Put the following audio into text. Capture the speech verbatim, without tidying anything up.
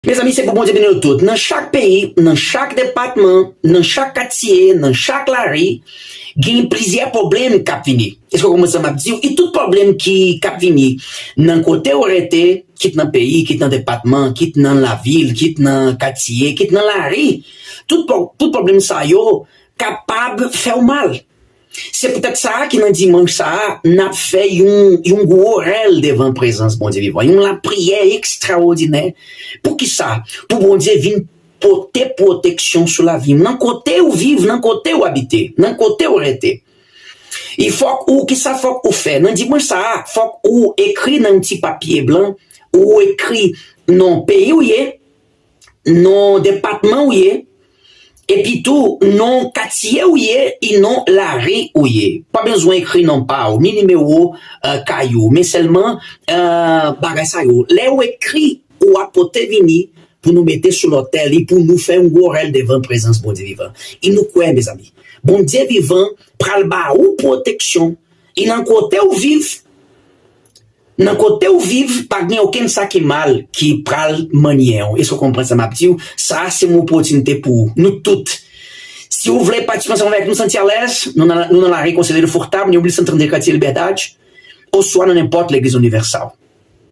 Mezanmi, se pou Bondye beni nou tout. Nan chak peyi, nan chak depatman, nan chak katye, nan chak lari, gen plizyè pwoblèm k ap vini. Èske w konprann sa m ap di w? E tout pwoblèm ki k ap vini nan kote w rete, kit nan peyi, kit nan depatman, kit nan lavil, kit nan katye, kit nan lari, tout pwoblèm sa yo kapab fè w mal. Se poutèt sa a ki nan dimanch sa a, n ap fè yon, yon gwo rèl devan prezans Bondye vivan, yon lapriyè ekstraòdinè. Poukisa? Pou Bondye vin pote pwoteksyon sou lavi m, nan kote ou viv, nan kote ou abite, nan kote ou rete. E fòk ou, kisa fòk ou fè? Nan dimanch sa a, fòk ou ekri nan yon ti papye blan, ou ekri non peyi ou ye, non depatman ou ye, epi tou non katye ou ye, e non lari ou ye. Pa bezwen ekri non pa w, ni nimewo uh, kay ou, men sèlman uh, bagay sa yo. Lè ou ekri, ou ap pote vini pou nou mete sou lotèl e pou nou fè yon gwo rèl devan prezans Bondye vivan. E nou kwè, mezanmi, Bondye vivan pral ba ou pwoteksyon. E nan kote ou viv, nan kote ou viv, pa gen okenn sa ki mal ki pral mannyen w. Èske w konprann sa m ap di w? Sa a se yon opòtinite pou ou, nou tout. Si w vle patisipe ansanm avèk nou, santi alèz, nou nan, nou nan lari Conselheiro Furtado, nimewo mil san trannde, katye Liberdade, oswa nan nenpòt legliz Universal.